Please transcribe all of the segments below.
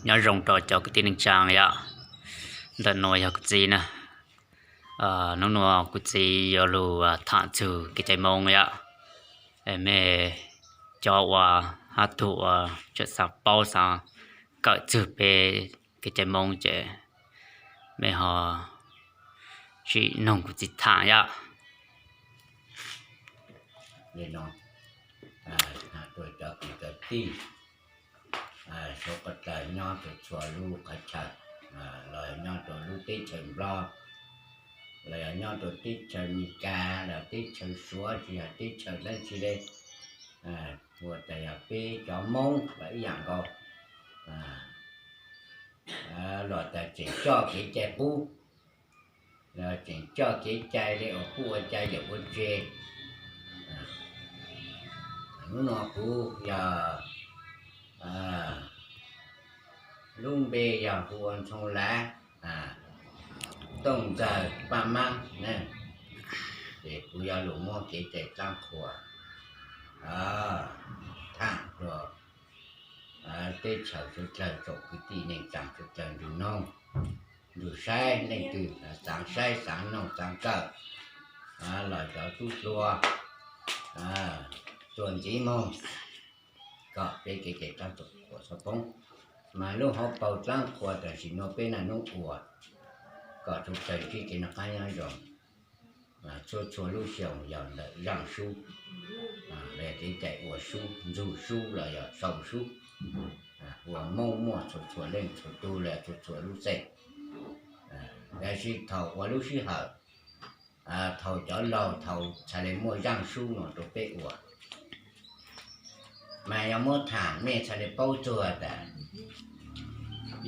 Nyob zoo rau cov kwv tij neej tsaa yom. Ntawm nuav yog kuv txiv na. Hnub nuav kuv txiv yuav lug tham txug kev cai Moob yom. Mej cov uas hab tug uas tseem xaav paub xaav kawm txug peb kev cai Moob ces mej ho sim noog kuv txiv tham yom. Cov kwv cov tij suav dlawg nyob rua txhua lub qhov chaw, los nyob rua lub teb chaws Nplog, los yog nyob rua teb chaws Amelikas, los teb chaws Suav, tsi yog teb chaws dlaab tsi le, ua tas yog peb cov Moob los ib yaam nkaus, los tas tseem coj kev cai qub, los tseem coj kev cai le ua quj ua cai yawm ua tseg. Hnub nuav kuv yog, lub npe yog hu ua Ntxhoo Lav, Tooj Ntxawg Paj Maab, ces kuv yuav lug muab kev cai dlaab qhua tham rua teb chaws suav dlawg tsoom kwv tij neej tsaa suav dlawg nrug noog, nrug saib leej twg xaav saib xaav noog xaav kawm, los cov tub hluas txuas ntxiv moog kom peb kev cai dlaab qhua txhob poob. Mas lub hauv paug dlaab qhua tam sim nuav peb naj nub ua kom txhua txhua sib kev noj qaab nyob zoo, txhua txhua lub xyoo yog ntawm zaaj sub, los yog kev cai ua sub, ntxug sub los yog sau sub, ua Moob muaj txhua txhua leej txhua tug los txhua txhua lub xeem. Tab sis thaum ua lub sij hawm, thaum cov laug thaum txhad le muaj zaaj sub nuav rua peb ua, mas yog muab tham mej txhad le paub txug tas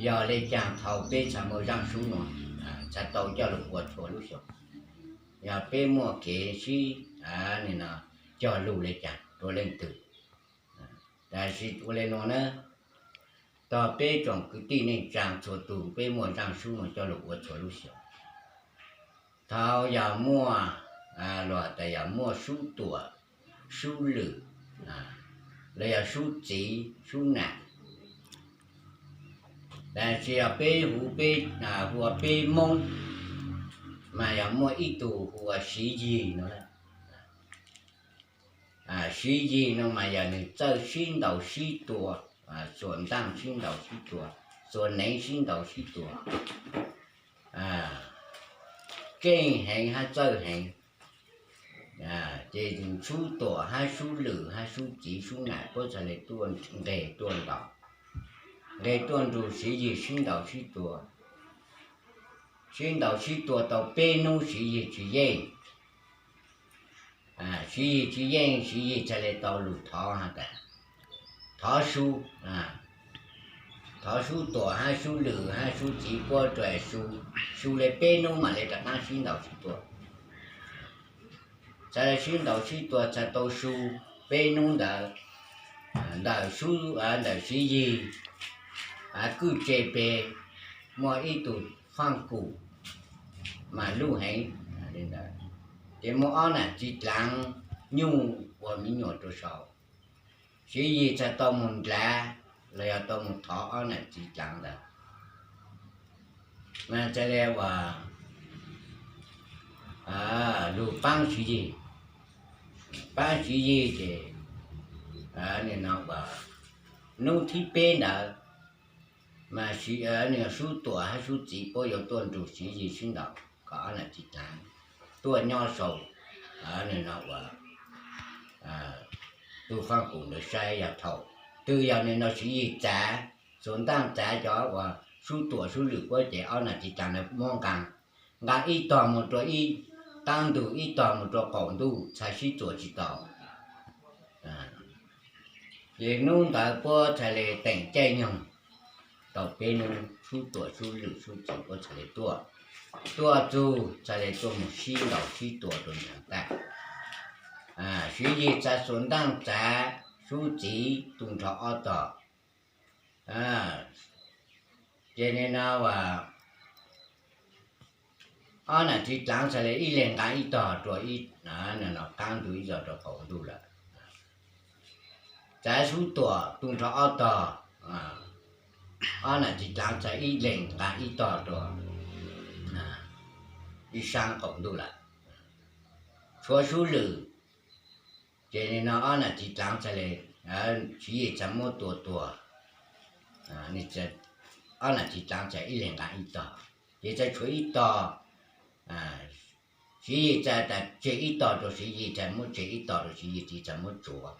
yog le caag thaum peb txhad muaj zaaj sub nuav, txhad tau coj lug ua txhua lub xyoo, yog peb muaj kev sib cog lug le caag rua leej twg. Tab sis ua le nuav na, tog peb tsoom kwv tij neej tsaa txhua tug peb muaj zaaj sub nuav coj lug ua txhua lub xyoo. Thaum yog muaj, luag tas yog muaj sub tuam, sub lwm, los yog sub txiv sub nam, tab sis yog peb hu, peb hu ua peb Moob, mas yog muaj ib tug hu ua Siv Yig no. Siv Yig no mas yog nwg txawj sib ntaus sib tua, xuas ntaaj sib ntaus sib tua, xuas neev sib ntaus sib tua, keej heev hab txawj heev. Ces sub tuam hab sub lwm hab sub txiv sub nam puab txhad le tuaj nqeg tuaj ntaus, nqeg tuaj nrug Siv Yig sib ntaus sib tua. Sib ntaus sib tua tau peb nub Siv Yig tsi yeej. Siv Yig tsi yeej, Siv Yig txhad le tau lug thov has tas, thov su, thov sub tuam hab sub lwm hab sub txiv puab rua su, su le peb nub mam le rov qaab sib ntaus sib tua. Txhad le sib ntaus sib tua txhad tau su peb nub ntawd, ntawm, ntawm Siv Yig kwj tse peg muaj ib tug faaj kum mas luj heev. Ces muaj ob nam txiv dlaav nyuj ua miv nyuas rua sau. Siv Yig txhad tau moog ndlav los yog tau moog thov ob nam txiv dlaav ntawd, mas txhad le ua lug paab Siv Yig. Paab Siv Yig ces nim no ua nub thib peb ntawd, mas sub tuam hab sub txiv puab yuav tuaj nrug Siv Yig sib ntaus kom ob nam txiv dlaav tuaj nyob sau, nim no ua tug faaj kum ntawd saib yog thaum twg yog nim no Siv Yig txav, xuas ntaaj txav cov uas sub tuam sub lwm puab ces ob nam txiv dlaav ntawd muab nqaa, nqaa ib tog moog rua ib taab ntug, ib tog moog rua qaum ntuj, txhad sib txuas tsi tau. Ces nub ntawd puab txhad le teem caij nyoog, tau peb nub sub tuam sub lwm sub txiv puab txhad le tuaj, tuaj txug txhad le tuaj moog sib ntaus sib tua rua nraag tag. Siv Yig txhad xuas ntaaj txav sub txiv tu nrho ob tog. Ces nim no ua ob nam txiv dlaav txhad le ib leeg nqaa ib tog rua ib, qaab ntug ib zog rua qaum ntuj lawm. Txav sub tuam tu nrho ob tog, ob nam txiv dlaav txhad ib leeg nqa ib tog rua ib saab qaum ntuj lawm. Tshuav sub lwm, ces nim no ob nam txiv dlaav txhad le, Siv Yis txhad muab tua tuag, ob nam txiv dlaav txhad ib leeg nqa ib tog, ces txhad tshuav ib tog. Siv Yis txhad tas tseg ib tog rua Siv Yis, txhad muab tseg ib tog rua Siv Yis txiv txhad muab tsuav,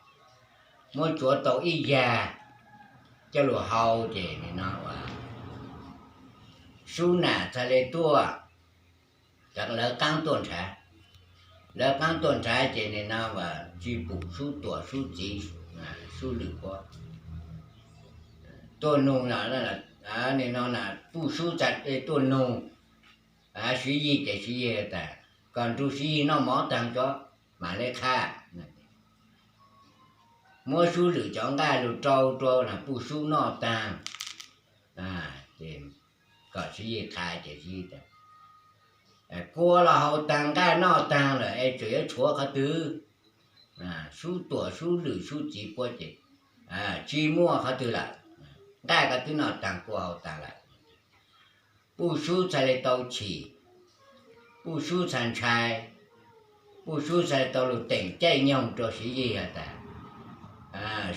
muab tsuav tau ib yag coj lug hau ces nim no sub nam txhad le tuaj, lawv qaab tuaj nrhav, lawv qaab tuaj nrhav ces nim no tsi pum sub tuam sub txiv, sub lwm puab tuaj nug, nim no puj sub txhad tuaj nug Siv Yis ces Siv Yis tas kom nrug Siv Yis noj mov taag tso mam le qha. Muab sub lwm cov nqaj lug rau rua puj sub noj taag, kom Siv Yis qha ces Siv Yis tas kua los hau taag nqaj noj taag lawm es tseem yuav tshuav qhov twg? Sub tuam sub lwm sub txiv puab ces tsi muaj qhov twg lawm, nqaj koj twb noj taag kua hau taag lawm. Puj sub txhad le tau chim, puj sub txhad ntshai, puj sub txhad le tau lug teem caij nyoog rua Siv Yis has tas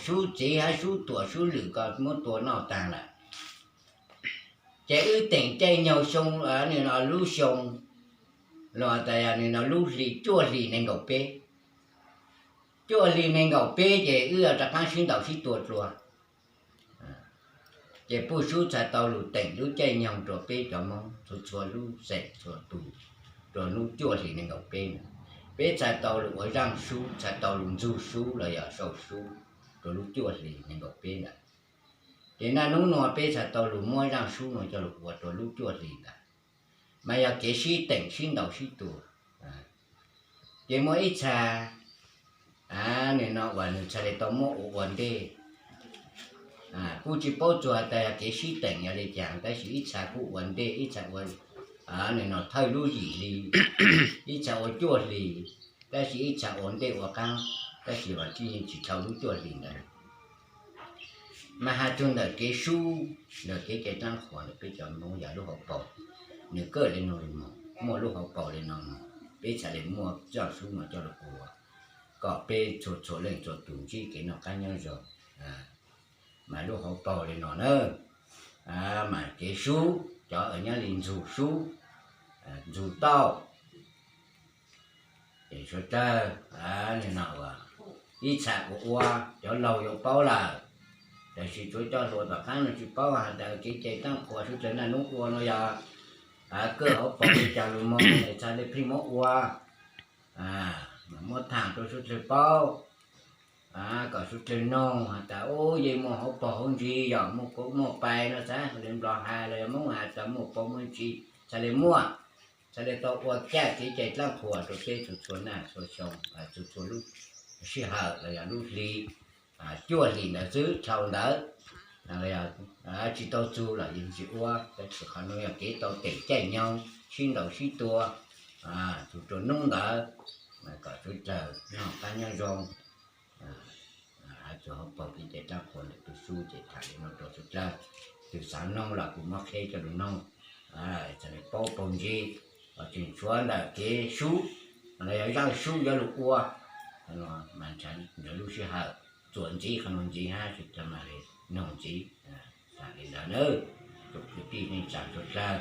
sub txiv hab sub tuam sub lwm koj muab tua noj taag lawm, ces wb teem caij nyoog xyoo, nim no lub xyoo, los tas yog nim no lub hli cuaj hlis nees nkaum peb, cuaj hlis nees nkaum peb ces wb rov qaab sib ntaus sib tua dlua. Ces puj sub txhad tau lug teem lub caij nyoog rua peb cov Moob txhua txhua lub xeem txhua tug rua lub cuaj hlis nees nkaum peb na. Peb txhad tau lug ua zaaj sub, txhad tau lug ntxug sub los yog sau sub rua lub cuaj hlis nees nkaum peb ntawd. Ces naj nub nuav peb txhad tau lug muab zaaj sub nuav coj lug ua rua lub cuaj hlis ntawd, mas yog kev sib teem sib ntaus sib tua. Ces muaj ib txha, nim no uas nws txhad le tau muab ua ua ntej, kuj tsi paub txug tas yog kev sib teem yog le caag, tab sis ib txha kuj ua ntej, ib txha ua, nim no thawj lub yim hli, ib txha ua cuaj hlis, tab sis ib txha ua ntej ua qaab, tab sis mas tsi yeej tsi dhau lub cuaj hlis ntawd. Mas has txug ntawm kev sub, ntawm kev cai dlaab qhuas ntawm peb cov Moob yog lub hauv paus, nws kawg le nuav, muaj lub hauv paus le nuav, peb txhad le muaj zaaj sub nuav coj lug ua, kom peb txhua txhua leej txhua tug ntsib kev noj qaab nyob zoo. Mas lub hauv paus le nuav na, mas kev sub, cov uas nyob le ntxug sub, ntxug tauj, es suav dlawg, nim no ua, ib txha ua ua, cov laug yuav paub lawm, tab sis tsuav cov hluas tom qaab nuav tsi paub has tas kev cai dlaab qhuas suav dlawg naj nub ua nuav yog kawg hauv paus le caag lug moog, txhad le pheej muab ua, muab thaam rua suav dlawg paub, kom suav dlawg noog has tas, u, yeej muaj hauv paus hauv ntsis, yog muaj kaub muaj pai no xav le Nplog has los yog Moob has tas muaj paus muaj ntsis, txhad le muaj, txhad le tau ua caj kev cai dlaab qhuas rua peb txhua txhua naj txhua xyoo, txhua txhua lub sij hawm los yog lub hli, cuaj hlis ntawd xwb, dhau ntawd tsi tau txug los yeej tsi ua, tab sis qhov nuav yog kev tau teem caij nyoog sib ntaus sib tua, txug rua nub ntawd kom suav dlawg noj qaab nyob zoo. Txug hauv paus kev cai dlaab qhuas ntawm tug sub ces thaam le nuav rua suav dlawg, tug xaav noog los kuv muab qheb coj lug noog, txhad le paub paug ntsib, tseem tshuav ntawm kev sub, los yog zaaj sub yuav lug ua, mas nrhav lub sij hawm txuas ntxiv qhov nuav ntxiv hab suav dlawg mam le noog ntxiv. Thaam le ntawd na, tug kwv tij neej tsaa suav dlawg,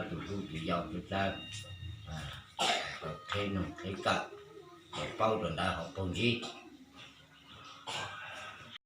tug hlub tug yau suav dlawg, tau qheb noog qheb kawm, tau paub rua ntawd hauv paug ntsib.